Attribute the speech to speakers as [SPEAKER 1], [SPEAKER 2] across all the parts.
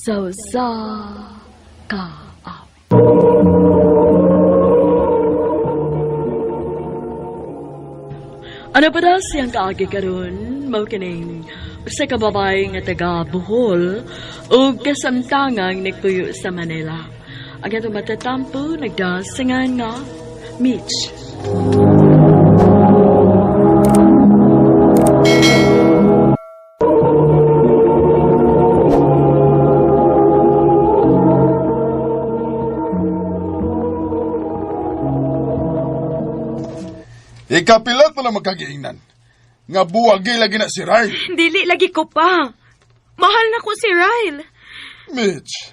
[SPEAKER 1] Sa usa ka awit. Ano pa daw siyang kaagi karon? Mao kining usa ka babae nga taga Bohol ug kasamtangang nagpuyo sa Manila. Ang atong matatampo nagdasingan nga Mitch.
[SPEAKER 2] Ikapilat pa lang magkagiingnan. Nga buwagi lagi na si Ryle.
[SPEAKER 3] Dili lagi ko pa. Mahal na ko si Ryle.
[SPEAKER 2] Mitch,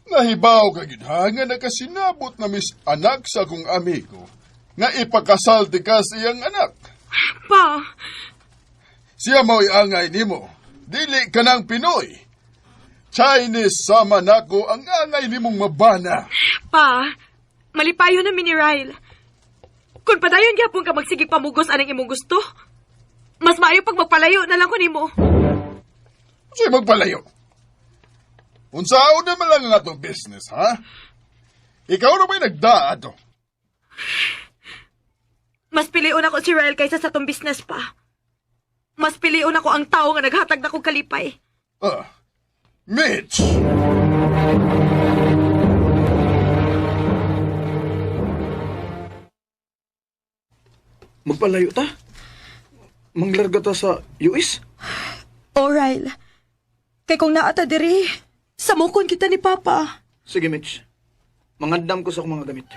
[SPEAKER 2] nahibaw ka gyud ha nga nakasinabot na mis anak sa akong amigo nga ipakasal ti ka sa iyang anak.
[SPEAKER 3] Pa,
[SPEAKER 2] Siya mo'y angay nimo. Dili ka ng Pinoy. Chinese sama nako ang angay nimong mabana.
[SPEAKER 3] pa, malipayo na mi ni Ryle. Kung padayon gyapon ka magsigig pamugos anang imong gusto, mas maayo pag magpalayo na lang ko nimo.
[SPEAKER 2] Sa'yo magpalayo. Unsaon naman lang ang atong business, ha? Ikaw na ba'y nagdaa ato?
[SPEAKER 3] Mas piliun ako si Ryle kaysa sa tong business pa. Mas piliun ako ang tao nga naghatag na kong kalipay.
[SPEAKER 2] Ah, Mitch!
[SPEAKER 4] Magpalayo ta? Manglarga ta sa US?
[SPEAKER 3] Oh, Ryle. Kay kung naata diri, samukon kita ni Papa.
[SPEAKER 4] Sige, Mitch. Mangandam ko sa akong mga gamit.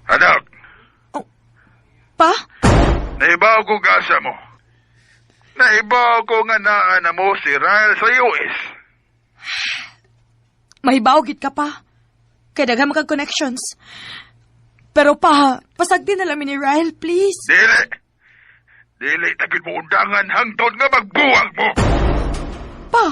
[SPEAKER 2] Anak,
[SPEAKER 3] Pa?
[SPEAKER 2] naibaw ko gasa mo. Naibaw ko nga naa na mo si Ryle sa US.
[SPEAKER 3] Mahibaw gid ka pa. Kay daghan man kag connections. Pero pa, pasagdi na lang mi ni Ryle, please.
[SPEAKER 2] Dili! Dili tagid mo undangan hangtod nga magbuwag mo!
[SPEAKER 3] Pa!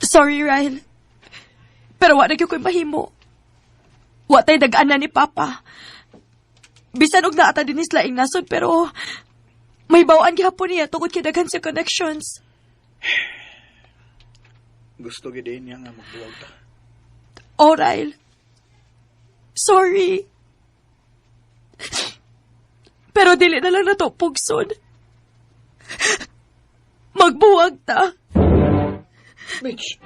[SPEAKER 3] Sorry, Ryle. Pero wa na gyud ko'y mahimo. Wa tay dagaan na ni Papa. Bisan og naata din is laing nasod pero may bawaan gihapon niya tungod kay daghan sa connections.
[SPEAKER 4] Gusto gid din niya nga magbuwag ta.
[SPEAKER 3] Oh, Ryle. Sorry. Pero dili na lang nato pugson. Magbuwag ta.
[SPEAKER 4] Mitch!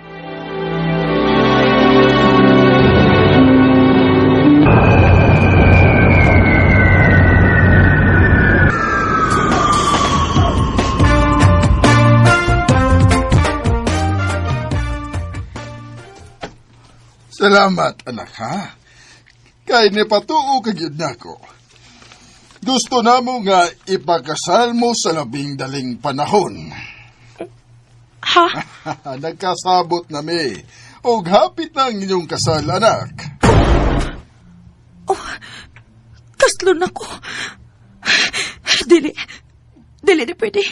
[SPEAKER 2] Salamat, anak, ha? Kay nipatuo ka gyud nako. Gusto namo nga ipakasal mo sa labing daling panahon.
[SPEAKER 3] Ha?
[SPEAKER 2] Nagkasabot na mi. Og hapit na ang inyong kasal, anak.
[SPEAKER 3] Oh, kaslon ako. Dili. Dili di pwede.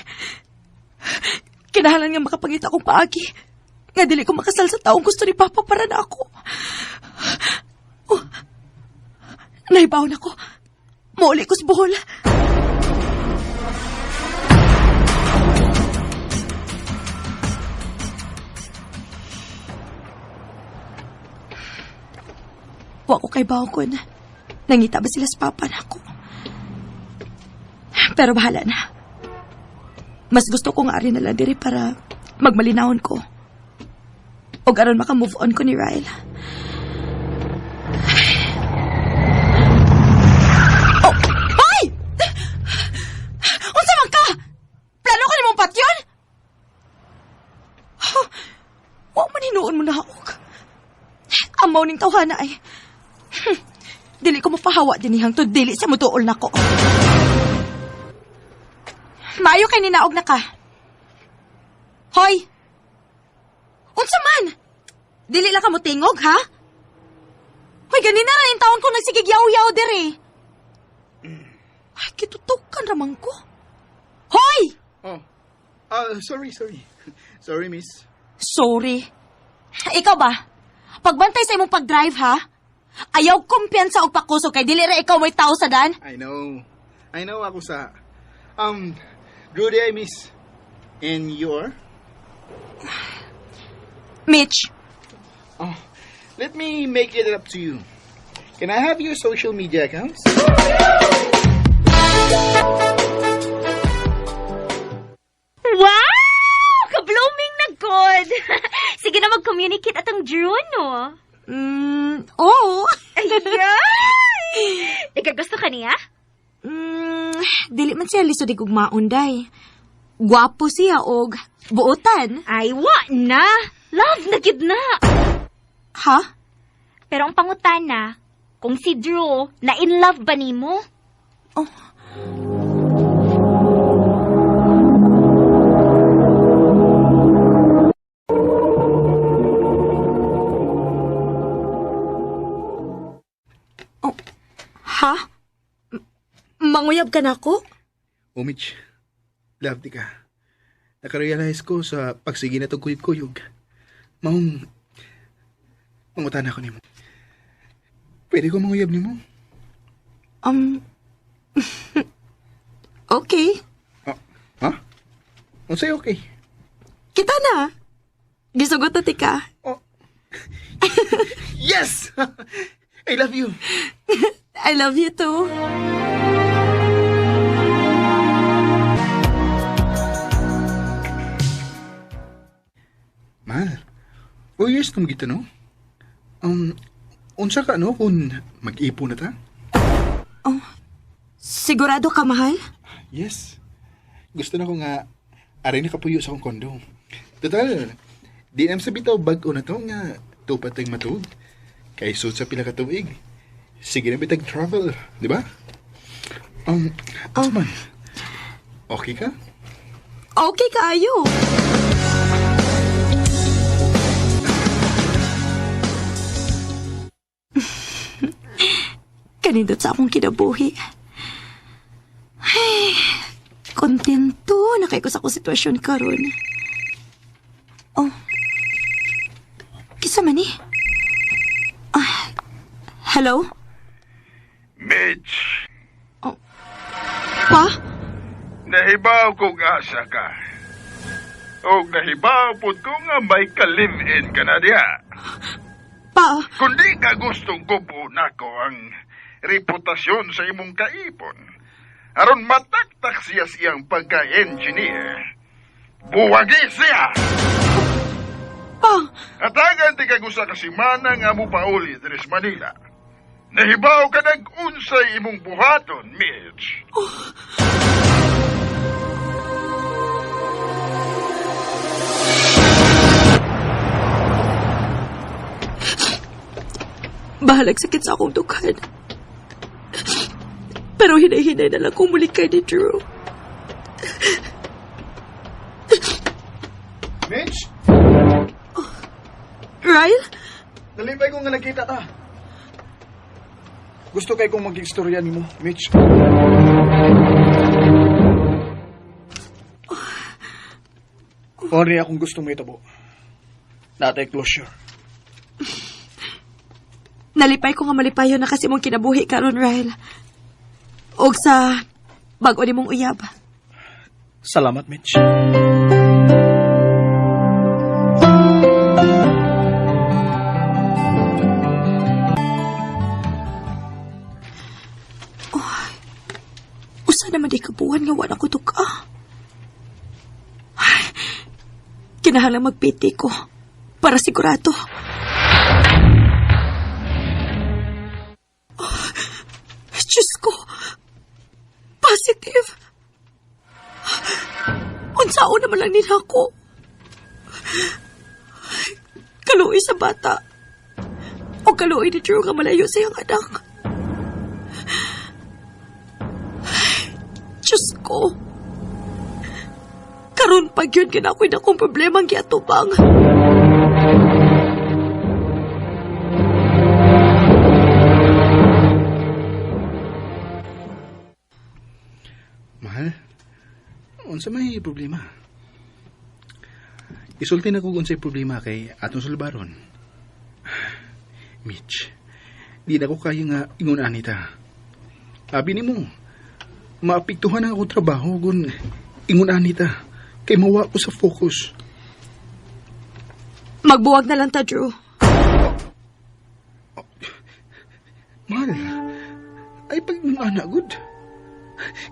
[SPEAKER 3] Kinahalan nga makapangita akong paagi. Nga dili ko makasal sa taong gusto ni Papa para na ako. Oh, naibaw na ko. Mauli ko sa Bohol. Wa ko kay kun. Nangita ba sila sa papa na ako? Pero bahala na. Mas gusto ko nga ari na lang diri para magmalinawon ko. O aron maka-move on ko ni Ryle. Oh! Hoy! Unsa man ka? Plano ka nimong patyon? Huh, wa man hinuon mo na og. Amaw ning tawhana ay. Dili ko mapahawa din hangtod dili sa mutuol nako. Maayo kay ninaog na ka. Hoy! Unsa man? Dili lang ka mo tingog, ha? Hoy, ganina ra yung taon ko nagsigig yaw-yaw diri. Ay, kitutok ka. Gitugutan ramang ko. Hoy!
[SPEAKER 4] Oh. Sorry, sorry. Sorry, miss.
[SPEAKER 3] Sorry. Ikaw ba? Pagbantay sa imong pag-drive, ha? Ayaw kumpiyansa og pakusog kay dili ra ikaw may tao sa dan.
[SPEAKER 4] I know. I know ako sa... Drew day, miss. And you're?
[SPEAKER 3] Mitch,
[SPEAKER 4] Oh, let me make it up to you. Can I have your social media accounts?
[SPEAKER 5] Wow! Ka-blooming na good! Sige na mag-communicate atong Drew, no?
[SPEAKER 3] Oo.
[SPEAKER 5] Ayay! Ikaw gusto ka niya?
[SPEAKER 3] Dili man siya lisod igugmaon day. Gwapo siya og buotan.
[SPEAKER 5] Ay, wa na! Love na gid na!
[SPEAKER 3] Ha?
[SPEAKER 5] Pero ang pangutana, kung si Drew na in love ba nimo?
[SPEAKER 3] Oh. Oh. Ha? Manguyab ka na ako?
[SPEAKER 4] Oh, Mitch. Love di ka. Nakarealize ko sa pagsige na itong kuyog-kuyog. Maong... Mangutan ako nimo. Pwede ko manguyab nimo?
[SPEAKER 3] Okay.
[SPEAKER 4] Oh, ha? Unsay okay?
[SPEAKER 3] Kita na. Gisugot na tika.
[SPEAKER 4] Oh. Yes! I love you.
[SPEAKER 3] I love you too.
[SPEAKER 4] Mahal, 4 years na magita, no? Unsa ka, no, kung mag-ipo na ta?
[SPEAKER 3] Sigurado ka, mahal?
[SPEAKER 4] Yes. Gusto na ko nga, aray na kapuyo sa akong kondo. Total, di nam sa bitaw bag-o na to nga tupad tayong matug. Kay sud sa pila ka tuig. Sige na bitag travel, di ba? Unsa man? Okay ka?
[SPEAKER 3] Okay kaayo. Kanindot sa akong kinabuhi. Ay, kontento na kay ko sa akong sitwasyon karon. Oh. Kisa man ni? Ah, hello?
[SPEAKER 2] Mitch,
[SPEAKER 3] Pa?
[SPEAKER 2] nahibaw kong asa ka. Og nahibaw pud ko nga may ka-live-in ka na diha.
[SPEAKER 3] Pa?
[SPEAKER 2] Kung di ka gustong kubo nako ang reputasyon sa imong kaipon, aron mataktak siya siyang pagka-engineer, buwagi siya!
[SPEAKER 3] Pa?
[SPEAKER 2] Atagan ti kagusa ka semana nga mo pauli diri sa Manila. Nahibaw ka nag-unsay imong buhaton, Mitch.
[SPEAKER 3] Bahalag sakit sa akong dughan. Pero hinay-hinay na lang kong muli kay ni Drew.
[SPEAKER 4] Mitch,
[SPEAKER 3] Ryle?
[SPEAKER 4] nalipay ko nga nakita ta. Gusto kay kong mag-istorya nimo, Mitch. Ori akong gustong mahitabo. Natay closure.
[SPEAKER 3] Nalipay ko nga malipayon na kasi mong kinabuhi karon, Ryle. Og sa bag-o nimong uyab.
[SPEAKER 4] Salamat, Mitch.
[SPEAKER 3] Usa naman di kabuhan nga wala ko tuka. Ay, kinahanglan magpiti ko para sigurado. Oh, Diyos ko! Positive! Unsaon naman lang nila ako. Kaluoy sa bata. O kaluoy ni Drew nga malayo sa iyang anak. Diyos ko. Karon pag yun, ginakoy na akong problema ang giatubang.
[SPEAKER 4] Mahal, unsa may problema? Isulti na ko kung unsay problema kay atong sulbaron. Mitch, di na ko kaya nga ingon anita. Abi nimo, maapektuhan ang akong trabaho kung ingon anita. Kay mawa ko sa focus.
[SPEAKER 3] Magbuwag na lang ta, Drew.
[SPEAKER 4] Mahal, ay pag ana, good.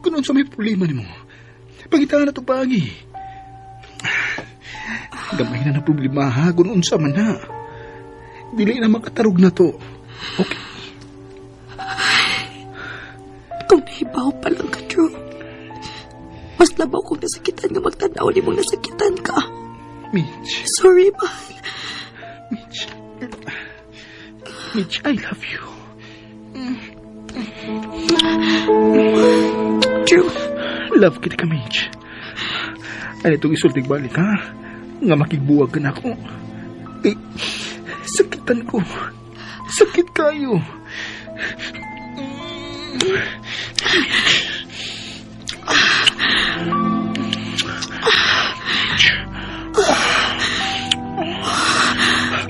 [SPEAKER 4] Kung unsa may problema nimo, pangitaan na to paagi. Gamay na na problema ha, kung unsa man na. Dili na makatarog na to. Okay.
[SPEAKER 3] Kung nahibaw pa lang ka, Drew. Mas labaw kung nasakitan nga magtanaw ni mong nasakitan ka.
[SPEAKER 4] Mitch.
[SPEAKER 3] Sorry, mahal.
[SPEAKER 4] Mitch. Mitch, I love you.
[SPEAKER 3] Drew.
[SPEAKER 4] Love kita ka, Mitch. Ano itong isultig balik, ha? Nga makigbuwag ka na ako. Eh, sakitan ko. Sakit kayo.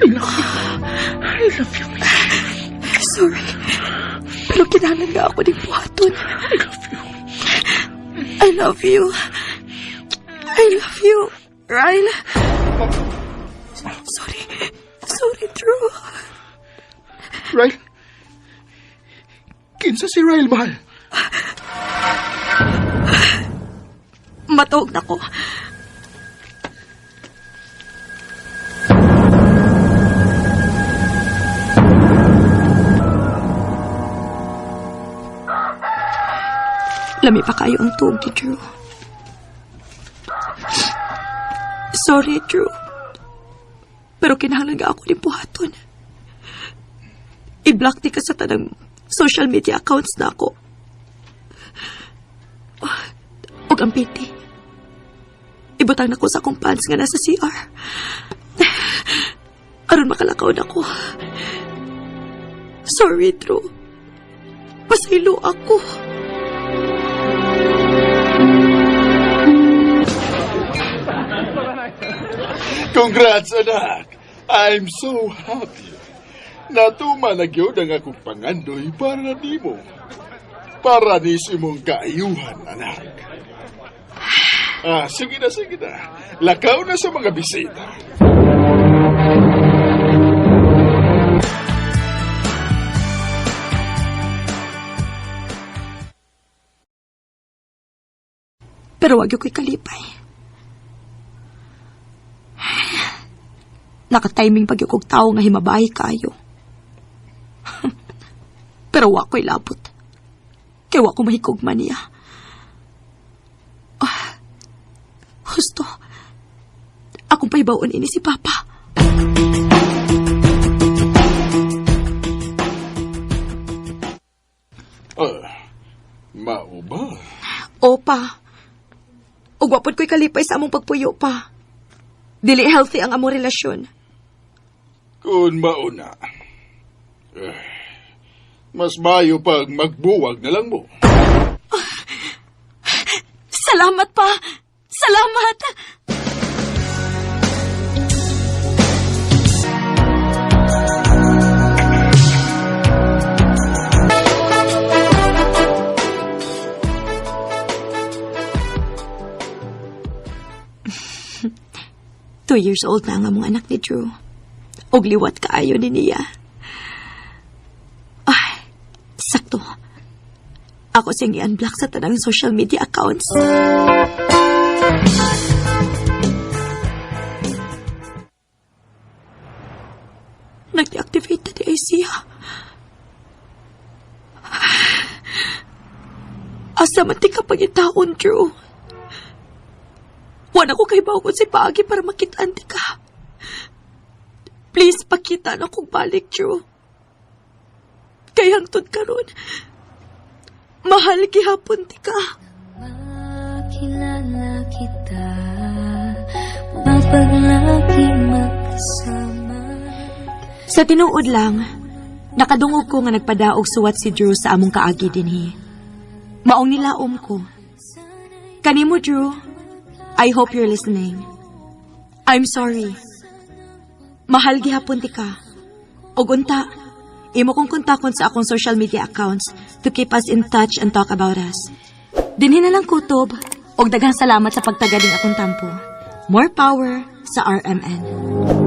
[SPEAKER 4] I love you. I love you, Mitch.
[SPEAKER 3] Sorry. Pero kinahanglan nga ako ng buhaton.
[SPEAKER 4] I love you.
[SPEAKER 3] I love you. I love you, Ryle. Sorry. Sorry, Drew.
[SPEAKER 4] Ryle? Kinsa si Ryle, mahal?
[SPEAKER 3] Matuog na ko. Lami pa kayo ang tuog ni Drew. Sorry, Drew. Pero kinahanglan nga ako ni buhaton. I-block di ka sa tanang social media accounts na ako. Ug ang piti. Ibutang na ko sa akong pants nga nasa CR. Aron makalakaw na ko. Sorry, Drew. Pasaylo ako.
[SPEAKER 2] Congrats, anak! I'm so happy. Natuma na gyud ang akong pangandoy para nimo. Para ni imong kaayuhan, anak. Ah, sige na, sige na. Lakaw na sa mga bisita.
[SPEAKER 3] Pero wag ko'y kalipay. Naka-timing pag yung tao nga himabahi kayo. Pero wa ko'y labot. Kaya wa ko mahikugma niya. Ah, husto. Akong pahibaon ini si Papa.
[SPEAKER 2] Mao ba?
[SPEAKER 3] Opa. Ug wa pod ko'y kalipay sa among pagpuyo pa. Dili healthy ang among relasyon.
[SPEAKER 2] Kung mauna, mas mayo pag magbuwag na lang mo.
[SPEAKER 3] Salamat pa! Salamat! 2 years old na ang among anak ni Drew. Og liwat kaayo ni niya. Ay, sakto. Ako siyang i-unblock sa tanang social media accounts. Nag-deactivate na di ay siya. Asa man ti ka pagitaon, Drew? Wala ko kay bawon si Paagi para makitaan ti ka. Please, pakita na kong balik, Drew. Kay hangtod karon, mahal gihapon ti ka.
[SPEAKER 5] Makilala kita, mapaglagi magkasama.
[SPEAKER 3] Sa tinuod lang, nakadungog ko nga nagpadaog suwat si Drew sa among kaagi dinhi. Maong nilaom ko. Kanimo, Drew, I hope you're listening. I'm sorry. Mahal gihapon tika. Og unta, imo kong kontakon sa akong social media accounts to keep us in touch and talk about us. Dinhi na lang kutob, og daghang salamat sa pagtaga ning akong tampo. More power sa RMN.